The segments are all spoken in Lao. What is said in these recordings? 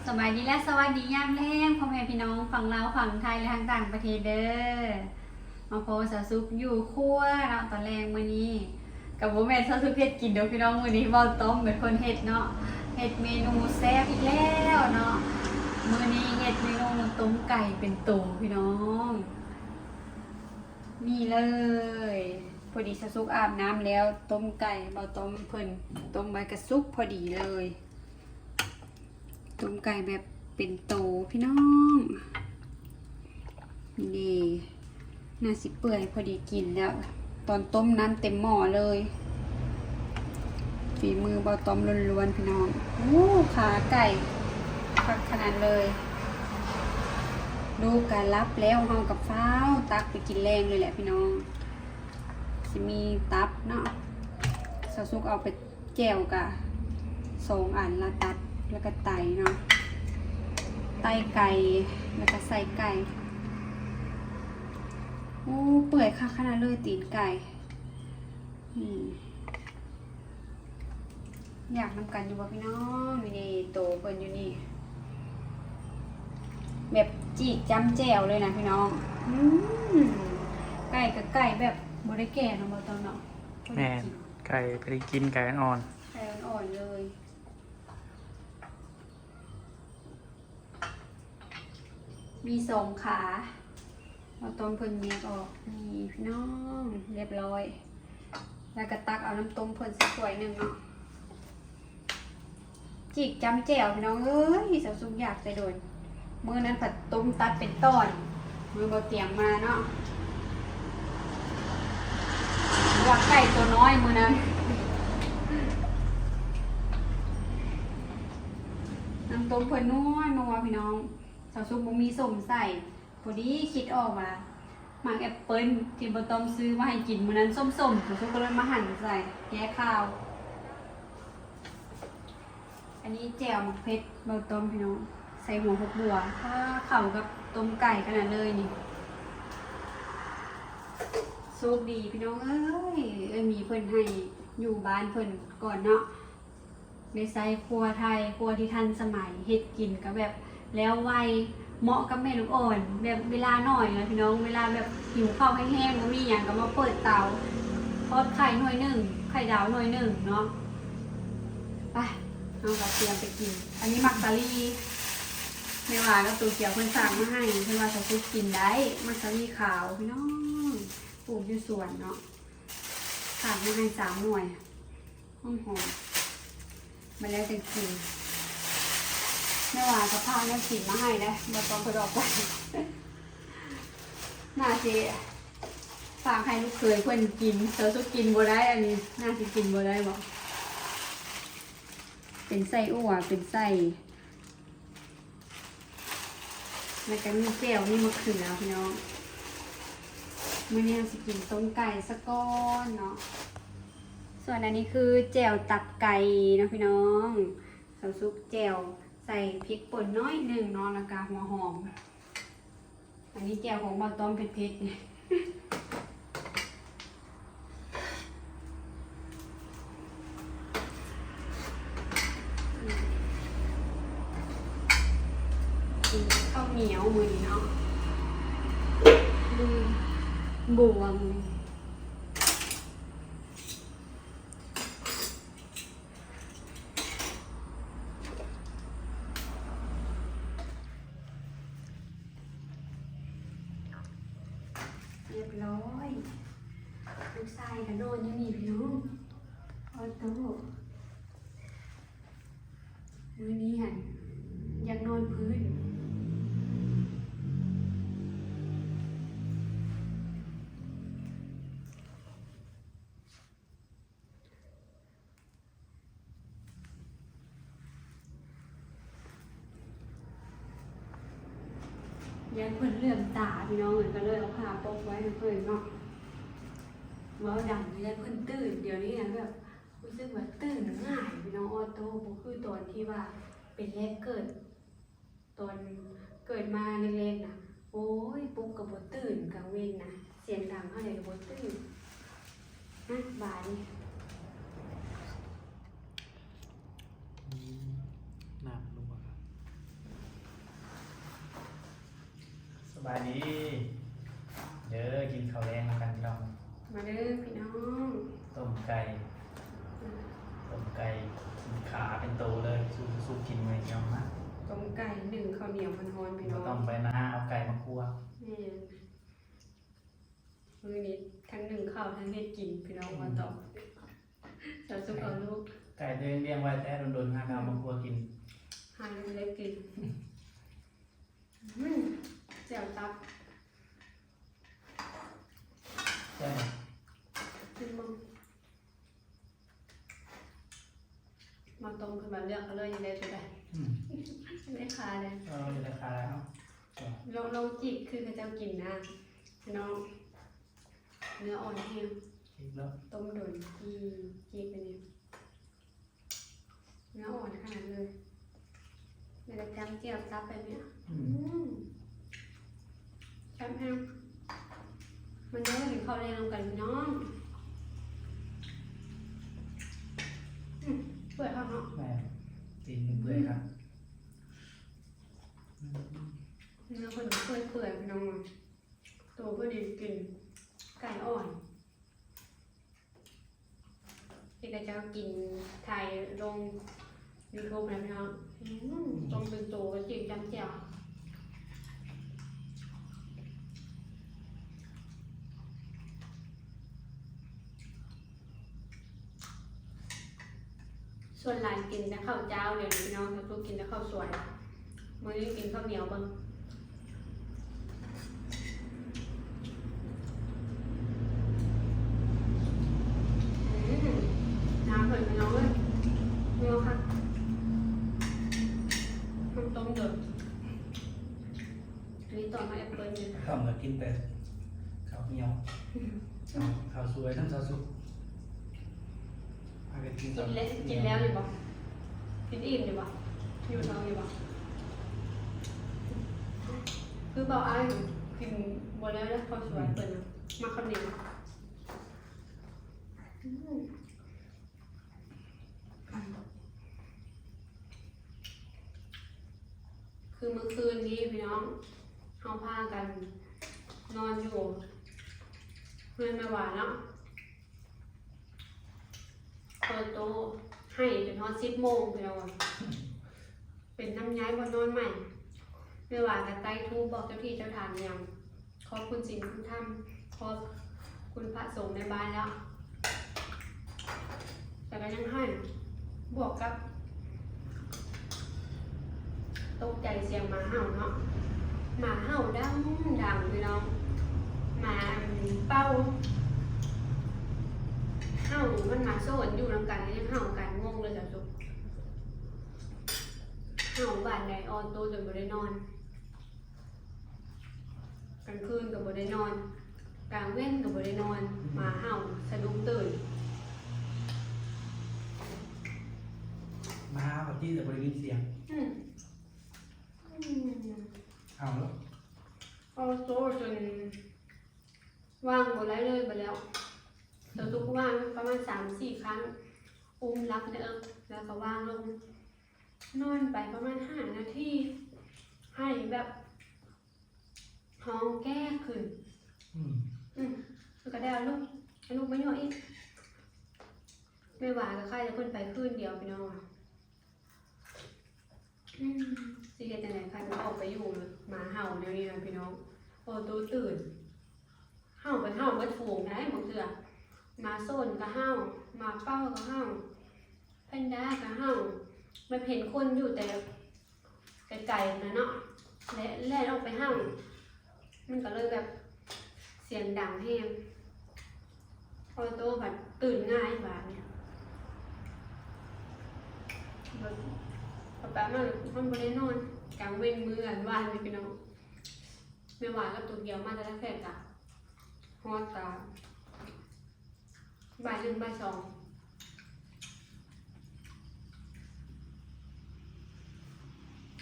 ສະບາຍດີ ແລະ ສະຫວັດດີຍາມແລງ ພໍ່ແມ່ພີ່ນ້ອງຝັ່ງລາວ, ຝັ່ງໄທ ແລະ ທາງຕ່າງປະເທດເດີ້. ມາພໍ້ສາວສຸກຢູ່ຄົວເນາະ ຕອນແລງມື້ນີ້. ກໍບໍ່ແມ່ນສາວສຸກເຮັດກິນດອກພີ່ນ້ອງ, ມື້ນີ້ເວົ້າຕ້ອມເປັນຄົນເຮັດເນາະ, ເຮັດເມນູແຊບອີກແລ້ວເນາະ. ມື້ນີ້ເຮັດເມນູຕົ້ມໄກ່ເປັນໂຕພີ່ນ້ອງ. ນີ້ເລີຍ ພໍດີສາວສຸກອາບນ້ຳແລ້ວ, ຕົ້ມໄກ່ເວົ້າຕ້ອມເພິ່ນຕົ້ມໄວ້ກະສຸກພໍດີເລີຍ. ຕົ້ມໄກ່ແບບເປັນໂຕພີ່ນ້ອງ. ນີ້ເດ້ ໜ້າຊິເປື່ອຍພໍດີກິນແລ້ວ, ຕອນຕົ້ມນ້ຳເຕັມໝໍ້ເລີຍ. ຝີມືເບົາຕ້ອມລ້ວນໆ ພີ່ນ້ອງ. ໂອ້ ຂາໄກ່ຄັກຂະໜາດເລີຍ. ລູກກະຫຼັບແລ້ວ, ເຮົາກະຟ້າວຕັກໄປກິນແລງເລີຍແຫຼະພີ່ນ້ອງ. ຊິມີຕັບເນາະ, ສາວສຸກເອົາໄປ ແຈ່ວກະສອງອັນລະຕັດ ລະກະໄຕເນາະ, ໄຕໄກ່ ລະກະໃສ່ໄກ່. ໂອ້ ເປື່ອຍຄັກຂະໜາດເລີຍຕີນໄກ່. ອືມ ຢາກນຳກັນຢູ່ບໍ່ພີ່ນ້ອງ? ນີ້ໂຕເພິ່ນຢູ່ນີ້ ແບບຈີກຈ້ຳແຈ່ວເລີຍນະພີ່ນ້ອງ. ອືມ ໄກ່ກະໄກ່ແບບບໍ່ໄດ້ແກ່ເນາະ ບໍ່ຕ້ອງເນາະ. ແມ່ນ ໄກ່ພໍດີກິນ ໄກ່ອ່ອນໆ ໄກ່ອ່ອນໆເລີຍ. ມີສອງຂາ ເອົາຕົ້ມເພິ່ນແຍກອອກ. ນີ້ພີ່ນ້ອງ ຮຽບຮ້ອຍ. ແລ້ວກະຕັກເອົານ້ຳຕົ້ມເພິ່ນໃສ່ຖ້ວຍໜຶ່ງເນາະ. ຈີກຈ້ຳແຈ່ວພີ່ນ້ອງເອີຍ, ສາວສຸກຢາກແຕ່ດົນ. ມື້ນັ້ນພັດຕົ້ມຕັດເປັນຕອນ ມື້ບໍ່ຕຽງມາເນາະ, ວ່າໄກ່ໂຕນ້ອຍມື້ນັ້ນ. ນ້ຳຕົ້ມເພິ່ນນົວໆ ພີ່ນ້ອງ. ສາວສຸກບໍ່ມີສົ້ມໃສ່, ພໍດີຄິດອອກວ່າໝາກແອັບເປິ້ນທີ່ບໍ່ຕ້ອມຊື້ມາໃຫ້ກິນມື້ນັ້ນສົ້ມໆ, ສາວສຸກກໍເລີຍມາຫັນໃສ່ແກ້ຄາວ. ອັນນີ້ແຈ່ວໝາກເຜັດເບົາຕ້ອມພີ່ນ້ອງ ໃສ່ຫົວຜັກບົວ. ອາ ເຂົ້າກັບຕົ້ມໄກ່ຂະໜາດເລີຍນີ້. ໂຊກດີພີ່ນ້ອງເອີຍ, ເອື້ອຍມີເພິ່ນໃຫ້ຢູ່ບ້ານເພິ່ນກ່ອນເນາະ, ໄດ້ໃຊ້ຄົວໄທ ຄົວທີ່ທັນສະໄໝ, ເຮັດກິນກໍແບບ ແລ້ວໄວ ເໝາະກັບແມ່ລູກອ່ອນ ແບບເວລາໜ້ອຍນະພີ່ນ້ອງ, ເວລາແບບຫິວເຂົ້າແຮງໆ ບໍ່ມີຫຍັງກໍມາເປີດເຕົາ ທອດໄຂ່ໜ່ວຍໜຶ່ງ ໄຂ່ດາວໜ່ວຍໜຶ່ງເນາະ. ໄປ ເຮົາກໍຕຽມໄປກິນ. ອັນນີ້ໝາກສາລີ ແມ່ຫວາກັບໂຕຂຽວເພິ່ນສັ່ງມາໃຫ້, ເພິ່ນວ່າສາວສຸກກິນໄດ້ ໝາກສາລີຂາວພີ່ນ້ອງ, ປູກຢູ່ສວນເນາະ, ຝາກມາໃຫ້ສາມໜ່ວຍ. ຫອມໆ ມາແລ້ວຈັ່ງກິນ. ແມ່ຫວາກໍພາແນວກິນມາໃຫ້ເດ້ ບໍ່ຕ້ອງເພິ່ນອອກໄປ. ໜ້າຊິຝາກໃຫ້ລູກເຂີຍເພິ່ນກິນ, ສາວສຸກກິນບໍ່ໄດ້ ອັນນີ້ໜ້າຊິກິນບໍ່ໄດ້ບໍ? ເປັນໄສ້ອົ່ວ ເປັນໄສ້ ແລ້ວກໍມີແຈ່ວ ມີມະເຂືອພີ່ນ້ອງ. ມື້ນີ້ເຮົາຊິກິນຕົ້ມໄກ່ສາກ່ອນເນາະ. ສ່ວນອັນນີ້ຄືແຈ່ວຕັບໄກ່ເນາະພີ່ນ້ອງ. ສາວສຸກແຈ່ວໃສ່ພິກປົ່ນໜ້ອຍໜຶ່ງເນາະ ແລ້ວກໍຫົວຫອມ. ອັນນີ້ແຈ່ວຂອງບ່າວຕ້ອມເຜັດໆ ນີ້ ກິນເຂົ້າໜຽວມື້ນີ້ເນາະ ບວມ. ຮຽບຮ້ອຍ ລູກຊາຍກໍນອນຢູ່ນີ້ພີ່ນ້ອງ. ໂອ້ໂຕ ມື້ນີ້ຫັ້ນຢາກນອນພື້ນ. ຢ້ານເພິ່ນເຫຼືອມຕາພີ່ນ້ອງເອີຍ ກໍເລີຍເອົາຜ້າປົກໄວ້ໃຫ້ເພິ່ນເນາະ. ເວົ້າດັງຢ້ານເພິ່ນຕື່ນ. ດຽວນີ້ນະແບບຮູ້ສຶກວ່າຕື່ນງ່າຍພີ່ນ້ອງ, ອອໂຕ້ ບໍ່ຄືຕອນທີ່ວ່າເປັນແລກເກີດ. ຕອນເກີດມາແລກໆນະ ໂອ້ຍ ປຸກກໍບໍ່ຕື່ນກາງເວັນນະ, ສຽງດັງເທົ່າໃດກໍບໍ່ຕື່ນ. ມາ ບາດນີ້ ອືມ ນ້ຳລົວກ. ສະບາຍດີເດີ ກິນເຂົ້າແລງນຳກັນພີ່ນ້ອງ. ມາເດີພີ່ນ້ອງ ຕົ້ມໄກ່ ອືມ ຕົ້ມໄກ່ ກິນຂາເປັນໂຕເລີຍ ສູ່ສຸກກິນເລີຍພີ່ນ້ອງນະ. ຕົ້ມໄກ່ ໜຶ້ງເຂົ້າໜຽວຮ້ອນໆ ພີ່ນ້ອງ ບໍ່ຕ້ອງໄປນາ ເອົາໄກ່ມາຄົວ. ແມ່ນ ມື້ນີ້ທັງໜຶ້ງເຂົ້າທັງເຮັດກິນພີ່ນ້ອງ ອືມ ວ່າຕໍ່ ສາວສຸກເອົາລູກ ໄກ່ຕົວເອງລ້ຽງໄວ້ແຕ່ດົນໆ ຫາກະເອົາມາຄົວກິນ ຫາກະໄດ້ກິນ. ອືມ ແຈ່ວຕັບ ແຈ່ວ ກິນເບິ່ງ ມາຕົ້ມຂຶ້ນມາເລືອກເອົາເລີຍ ຢາກໄດ້ຕົວໃດ. ອືມ ໄດ້ຄາເລີຍ ເອີ ຢາກໄດ້ຄາເນາະ. ລອງ ລອງຈີກຄືເຂົາເຈົ້າກິນນະພີ່ນ້ອງ ເນື້ອອ່ອນແຮງ. ຈີກເນາະ ຕົ້ມດົນ ຈີກ ຈີກໄປນີ້ ເນື້ອອ່ອນຂະໜາດເລີຍ ແລ້ວກະຈ້ຳແຈ່ວຕັບໄປນີ້. ອືມ ອືມ ແຊບແຮງ. ມາເດີ ກິນເຂົ້າແລງນຳກັນພີ່ນ້ອງ. ອືມ ເປື່ອຍຄັກເນາະ. ແມ່ນ ຕີນເປື່ອຍຄັກ. ອືມ ເນື້ອເພິ່ນເປື່ອຍໆ ພີ່ນ້ອງ ໂຕພໍດີກິນ ໄກ່ອ່ອນ. ທີ່ເຂົາເຈົ້າກິນ ຖ່າຍລົງຢູທູບນະພີ່ນ້ອງ. ອືມ ອືມ ຕົ້ມເປັນໂຕ ກະຈີກຈ້ຳແຈ່ວ. ສ່ວນຫຼາຍກິນແຕ່ເຂົ້າເຈົ້າ ດຽວນີ້ພີ່ນ້ອງ ສາວສຸກກິນແຕ່ເຂົ້າສວຍ. ມື້ນີ້ກິນເຂົ້າໜຽວເບິ່ງ. ອືມ ນ້ຳເພິ່ນພີ່ນ້ອງເອີຍ ນົວຄັກ. ນ້ຳຕົ້ມເດີ ອັນນີ້ຕອນມາແອັບເປິ້ນນີ້ ຕ້ອງກະກິນແຕ່ເຂົ້າໜຽວ. ອືມ ເຂົ້າ ເຂົ້າສວຍນຳສາວສຸກ. ກິນແລ້ວ ກິນແລ້ວຢູ່ບໍ່? ກິນອີ່ມຢູ່ບໍ່? ຢູ່ທ້ອງຢູ່ບໍ່? ຄືເບົາອ້າຍກິນບໍ່ແລ້ວເດີ ເຂົ້າສວຍເພິ່ນນະ ມັກເຂົ້າໜຽວ. ອືມ ຄືມື້ຄືນນີ້ພີ່ນ້ອງ ເຮົາພາກັນນອນຢູ່ເຮືອນແມ່ຫວາເນາະ. ເປີດໂຕໄຫ້ຈົນຮອດສິບໂມງພີ່ນ້ອງ ເປັນນ້ຳຍາຍບໍ່ນອນໃໝ່. ແມ່ຫວາກະໄຕ້ທູບບອກເຈົ້າທີ່ເຈົ້າທາງຫຍັງ ຂອບຄຸນສິນຄຸນທຳ ຂອບຄຸນພະສົງໃນບ້ານແລ້ວ ແຕ່ກະຍັງໄຫ້ ບວກກັບ ຕົກໃຈສຽງໝາເຫົ່າເນາະ ໝາເຫົ່າດັງໆ ພີ່ນ້ອງ ໝາເປົາເຫົ່າ ມັນມາໂຊນຢູ່ນຳກັນ ແລ້ວຍັງເຫົ່າກັນ ງົງເລີຍສາວສຸກ. ເຫົ່າບາດໃດ ອອໂຕ້ຈົນບໍ່ໄດ້ນອນ ກາງຄືນກະບໍ່ໄດ້ນອນ ກາງເວັນກະບໍ່ໄດ້ນອນ ອືມ ໝາເຫົ່າສະດຸ້ງຕື່ນ ມາຫາປະຕິແຕ່ບໍ່ໄດ້ຍິນສຽງ. ອືມ ອືມ ເອົາເນາະ ອອໂຕ້ຈົນ ວາງບໍ່ໄດ້ເລີຍບາດແລ້ວ ສາວສຸກວາງປະມານສາມສີ່ຄັ້ງ ອຸ້ມຫຼັບເດີ ແລ້ວກະວາງລົງ ນອນໄປປະມານຫ້ານາທີ ໄຫ້ແບບຮ້ອງແກ້ຂຶ້ນ ອືມ ອືມ ແລ້ວກະໄດ້ເອົາລູກ ເອົາລູກມາຍົວະອີກ. ແມ່ຫວາກະໄຂ້ແຕ່ເພິ່ນໄປຄືນດຽວ ພີ່ນ້ອງ. ອືມ ຊິເຮັດຈັ່ງໃດ ຄັນອອກໄປຢູ່ ໝາເຫົ່າແນວນີ້ນະພີ່ນ້ອງ ໂອໂຕຕື່ນ ເຫົ່າເປັນເຫົ່າເບິດຝູງໄດ໋ ບາງເທື່ອ ໝາໂຊນກະເຫົ່າ ໝາເປົາກະເຫົ່າ ແພນດ້າກະເຫົ່າ ແບບເຫັນຄົນຢູ່ແຕ່ໄກໆນະເນາະ ແລະ ແລ່ນອອກໄປເຫົ່າ ມັນກະເລີຍແບບສຽງດັງແຮງ ອອໂຕ້ພັດຕື່ນງ່າຍບາດນີ້ ແບບ ປະມານມັນບໍ່ໄດ້ນອນກາງເວັນມື້ອັນວານນີ້ພີ່ນ້ອງ ແມ່ຫວາກັບໂຕກຽວມາແຕ່ລະແຂກກະຮອດກະ ບ່າຍໜຶ່ງ ບ່າຍສອງ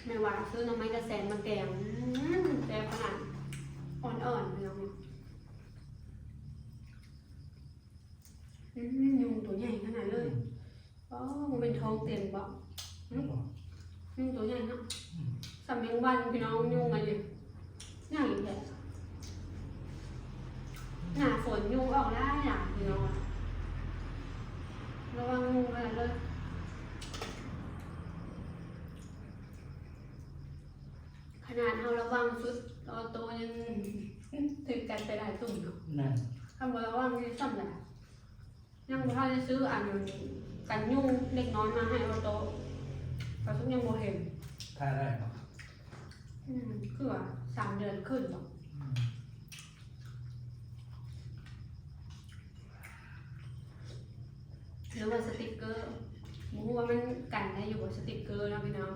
ແມ່ຫວາຊື້ໜໍ່ໄມ້ກະແຊງມາແກງ ອືມ ແຊບຂະໜາດ ອ່ອນໆ ພີ່ນ້ອງ ອືມ ຍຸງໂຕໃຫຍ່ຂະໜາດເລີຍ ອືມ ອໍ ບໍ່ແມ່ນທ້ອງເຕັມບໍ? ຫຶ? ແມ່ນບໍ່? ຍຸງໂຕໃຫຍ່ເນາະ ອືມ ສ່ຳແມງວັນ ພີ່ນ້ອງ ຍຸງອັນນີ້ ຫຍັງອີກແທ້? ໜ້າຝົນຍຸງອອກຫຼາຍໆ ພີ່ນ້ອງ ລະວັງຍຸງຂະໜາດເລີຍ. ຂະໜາດເຮົາລະວັງຊຸດ ອອໂຕ້ຍັງຖືກກັດໄປຫຼາຍຕຸ່ມເນາະ. ແມ່ນ. ຄັນບໍ່ລະວັງນີ້ສ່ຳໃດ. ຍັງບໍ່ທັນໄດ້ຊື້ອັນກັນຍຸງເລັກນ້ອຍມາໃຫ້ອອໂຕ້ ກະຍັງບໍ່ເຫັນ. ຖ້າໄດ້ເນາະ. ອືມ ຄືວ່າສາມເດືອນຂຶ້ນເນາະ. ອືມ. ຫຼືວ່າສະຕິກເກີ ບໍ່ຮູ້ວ່າມັນກັນໄດ້ຢູ່ບໍ່ ສະຕິກເກີເນາະພີ່ນ້ອງ.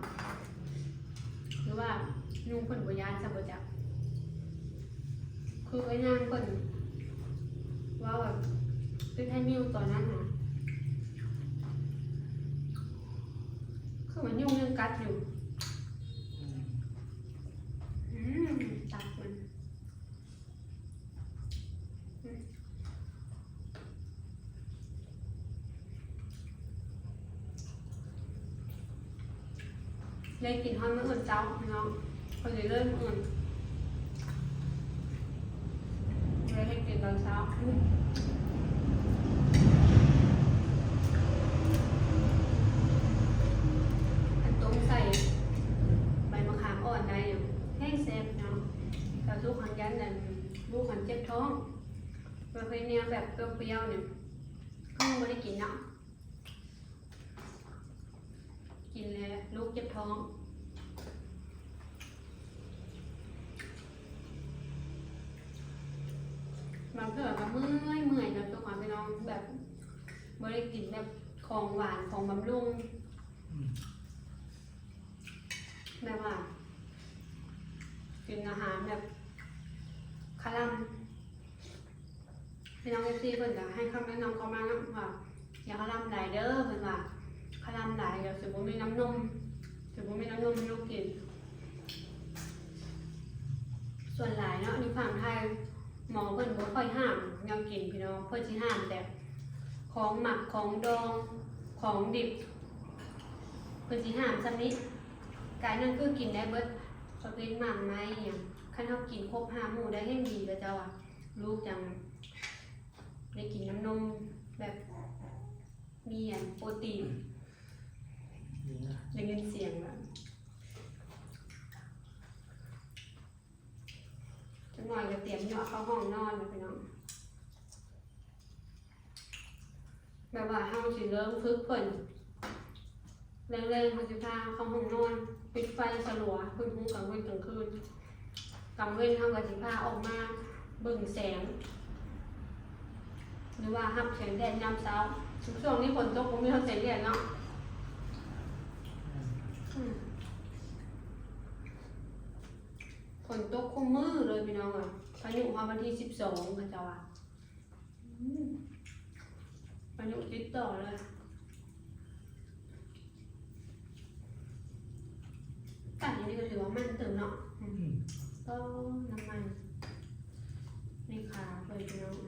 ຫຼືວ່າຍຸງເພິ່ນບໍ່ຢ້ານຊະບໍ່ຈັກ. ຄືໄອ້ນາງເພິ່ນເວົ້າແບບຕິດໃຫ້ມິວຕອນນັ້ນນະ ຄືວ່າຍຸງຍັງກັດຢູ່. ອືມ ອືມ ຕັບມັນ. ໄດ້ກິນຮອດມື້ອື່ນເຊົ້າພີ່ນ້ອງ ພໍດີເລີຍມື້ອື່ນ ເລີຍໄດ້ກິນຕອນເຊົ້າ. ອັນຕົ້ມໃສ່ໃບມະຂາມອ່ອນໄດ້ຢູ່ ແຮງແຊບເນາະ. ແລ້ວທຸກຄົນຢ້ານນັ້ນ ລູກຄັນເຈັບທ້ອງ ປະເພດແນວແບບປຽວໆນີ້ ເຮົາບໍ່ໄດ້ກິນເນາະ ກິນແລ້ວລູກເຈັບທ້ອງ. ບາງເທື່ອກະເມື່ອຍໆ ເນາະ ທຸກຄົນພີ່ນ້ອງ ແບບບໍ່ໄດ້ກິນແບບຂອງຫວານ ຂອງບຳລຸງ ອືມ ແບບວ່າກິນອາຫານແບບຄະລຳ. ພີ່ນ້ອງເອັຟຊີເພິ່ນກະໃຫ້ຄຳແນະນຳເຂົ້າມານຳວ່າ ຢ່າຄະລຳຫຼາຍເດີ ເພິ່ນວ່າຄະລຳຫຼາຍແລ້ວຊິບໍ່ມີນ້ຳນົມ ຊິບໍ່ມີນ້ຳນົມໃຫ້ລູກກິນ. ສ່ວນຫຼາຍເນາະ ຢູ່ຝັ່ງໄທ ໝໍເພິ່ນບໍ່ຄ່ອຍຫ້າມແນວກິນພີ່ນ້ອງ ເພິ່ນຊິຫ້າມແຕ່ຂອງໝັກ ຂອງດອງ ຂອງດິບ ເພິ່ນຊິຫ້າມຊ່ຳນີ້. ກາຍນັ້ນຄືກິນໄດ້ເບິດ ປະເພດໝາກໄມ້ອີ່ຫຍັງ ຄັນເຮົາກິນຄົບຫ້າໝູ່ໄດ້ແຮ່ງດີ ເຂົາເຈົ້າວ່າ ລູກຈັ່ງໄດ້ກິນນ້ຳນົມແບບມີອັນໂປຣຕີນ. ໄດ້ຍິນສຽງແລ້ວ ຈັກໜ້ອຍກະຕຽມຍົວະເຂົ້າຫ້ອງນອນແລ້ວພີ່ນ້ອງ. ແບບວ່າເຮົາຊິເລີ່ມຝຶກເພິ່ນ ແລງໆ ເຮົາຊິພາເຂົ້າຫ້ອງນອນ ປິດໄຟສະຫຼົວ ເພິ່ນຮູ້ກາງເວັນກາງຄືນ. ກາງເວັນເຮົາກະຊິພາອອກມາເບິ່ງແສງ ຫຼືວ່າຮັບແສງແດດຍາມເຊົ້າ. ຊ່ວງນີ້ຝົນຕົກ ບໍ່ມີຮອດແສງແດດເນາະ. ອືມ ຝົນຕົກຄູ່ມື້ເລີຍພີ່ນ້ອງເອີຍ. ພາຍຸຮອດວັນທີສິບສອງ ເຂົາເຈົ້າວ່າ. ອືມ ພາຍຸຕິດຕໍ່ເລີຍ. ໄກ່ນີ້ກະຖືວ່າມັນຕື່ມເນາະ. ອືມ ກໍນ້ຳມັນໃນຂາເພິ່ນພີ່ນ້ອງ.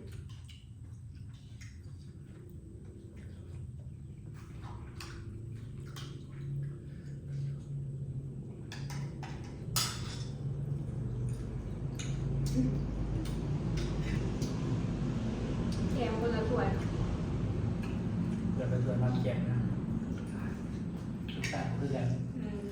ແກງຄົນລະຖ້ວຍ ເພິ່ນລະຖ້ວຍ ມັກແກງນະ ລົດຊາດບໍ່ຄືກັນ. ອືມ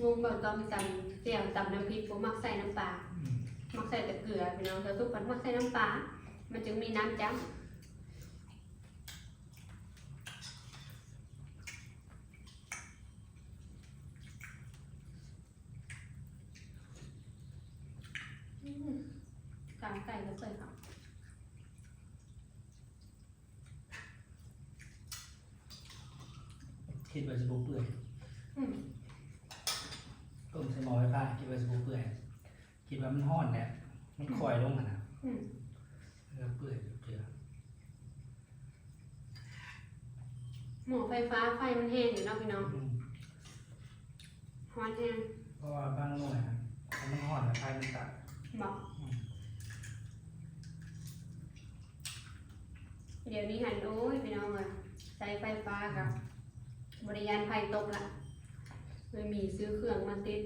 ງົງວ່າຕອນຕຳແຈ່ວ ຕຳນ້ຳພລິກ ບໍ່ມັກໃສ່ນ້ຳປາ ອືມ ມັກໃສ່ແຕ່ເກືອພີ່ນ້ອງ. ແຕ່ທຸກຄົນມັກໃສ່ນ້ຳປາ ມັນຈຶ່ງມີນ້ຳຈ້ຳ. ອືມ ກາງໄກ່ກະເປີດເອົາ. ຄິດວ່າຊິບໍ່ເປື່ອຍ. ອືມ ຕົ້ມໃສ່ໝໍ້ໄຟຟ້າ ຄິດວ່າຊິບໍ່ເປື່ອຍ. ຄິດວ່າມັນຮ້ອນແຫຼະ ມັນ ອືມ ຄ່ອຍລົງຫັ້ນນະ. ອືມ ເປື່ອຍເທື່ອ. ໝໍ້ໄຟຟ້າໄຟມັນແຮງຢູ່ເນາະພີ່ນ້ອງ. ອືມ ຮ້ອນແຮງ ເພາະວ່າບາງໜ່ວຍຫັ້ນ ຄັນມັນຮ້ອນແລ້ວໄຟມັນຕັດ. ບໍ? ອືມ ດຽວນີ້ຫັ້ນ ໂອ້ຍ ພີ່ນ້ອງເອີຍ ໃຊ້ໄຟຟ້າກະ ອືມ ບໍ່ໄດ້ຢ້ານໄຟຕົກລະ. ເຄີຍມີຊື້ເຄື່ອງມາຕິດ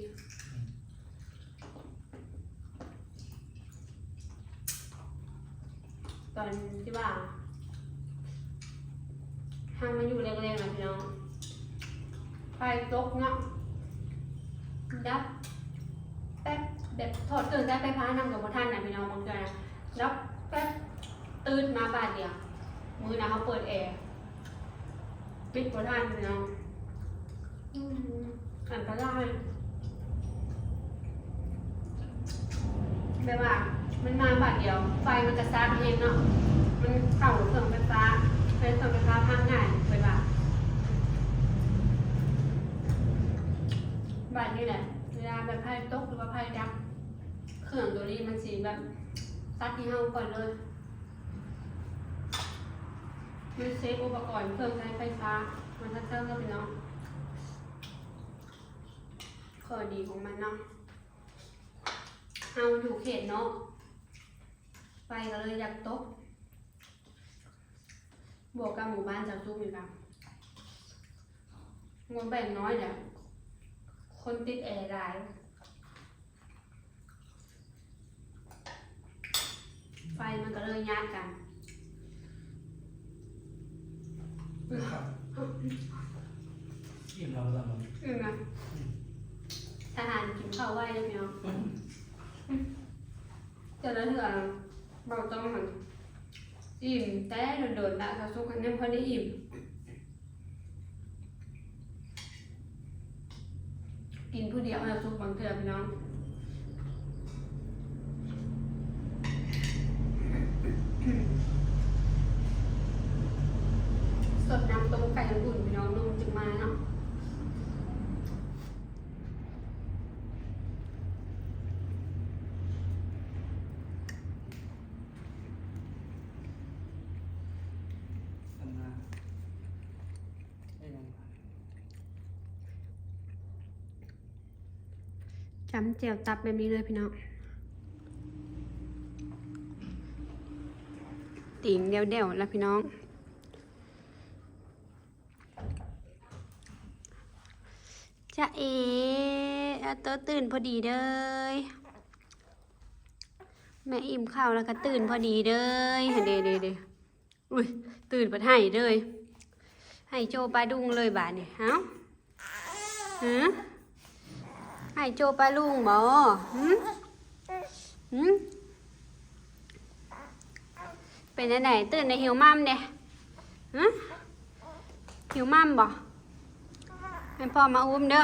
ຕອນທີ່ວ່າເຮົາມາຢູ່ແລກໆນະພີ່ນ້ອງ ໄຟຕົກເນາະ ດັບແປັບ ແບບຖອດເຄື່ອງໃຊ້ໄຟຟ້ານຳກໍບໍ່ທັນນະພີ່ນ້ອງ ບາງເທື່ອນະ ດັບແປັບ ຕື່ນມາບາດດຽວ ມື້ນະເຮົາເປີດແອ ປິດບໍ່ທັນພີ່ນ້ອງ ອືມ ອັນຕະລາຍ ແບບວ່າມັນມາບາດດຽວ ໄຟມັນກະຊາກແຮງເນາະ ມັນເຂົ້າເຄື່ອງໄຟຟ້າ ເຮັດໃຫ້ເຄື່ອງໄຟຟ້າພັງງ່າຍ ແບບວ່າ ບາດນີ້ແຫຼະ ເວລາແບບໄຟຕົກ ຫຼືວ່າໄຟດັບ ເຄື່ອງໂຕນີ້ມັນຊິແບບຕັດໃຫ້ເຮົາກ່ອນເລີຍ ມັນເຊຟອຸປະກອນເຄື່ອງໃຊ້ໄຟຟ້າ ມັນທັດເທີງເນາະພີ່ນ້ອງ ຂໍ້ດີຂອງມັນເນາະ ເຮົາຢູ່ເຂດນອກ ໄຟກໍເລີຍຢາກຕົກ ບວກກັບໝູ່ບ້ານຊາວສຸກນີ້ກະ ງົວແບ່ງນ້ອຍແຫຼະ ຄົນຕິດແອຫຼາຍ ໄຟມັນກໍເລີຍຍາດກັນ ອີ່ມແລ້ວບໍ່? ອີ່ມນະ ອືມ ທະຫານກິນເຂົ້າໄວເດ້ພີ່ນ້ອງ ອືມ ແຕ່ລະເທື່ອເບົາຕ້ອງຫັ້ນ ອີ່ມແຕ່ດົນໆ ລະຊາວສຸກຫັ້ນຍັງບໍ່ໄດ້ອີ່ມ ກິນຜູ້ດຽວລະສຸກບາງເທື່ອພີ່ນ້ອງ ສົດນ້ຳຕົ້ມໄກ່ອຸ່ນໆ ພີ່ນ້ອງ ນົມຈຶ່ງມາເນາະ. ຈ້ຳແຈ່ວຕັບແບບນີ້ເລີຍພີ່ນ້ອງ ຕີງແດ່ວໆລະພີ່ນ້ອງ. ຈະເອ ອາໂຕຕື່ນພໍດີເດີຍ ແມ່ອີ່ມເຂົ້າແລ້ວກໍຕື່ນພໍດີເດີຍ ເດໆໆ ອຸ້ຍ ຕື່ນເພິ່ນໄຫ້ເດີຍ ໄຫ້ໂຈປາດຸງເລີຍບາດນີ້ ເອົ້າ ຫື ໄຫ້ໂຈປາລຸງບໍ? ຫື ຫື ເປັນແນວໃດ? ຕື່ນແດ່ ຫິວໝ່ຳເດ? ຫື ຫິວໝ່ຳບໍ? ໃຫ້ພໍ່ມາອຸ້ມເດີ.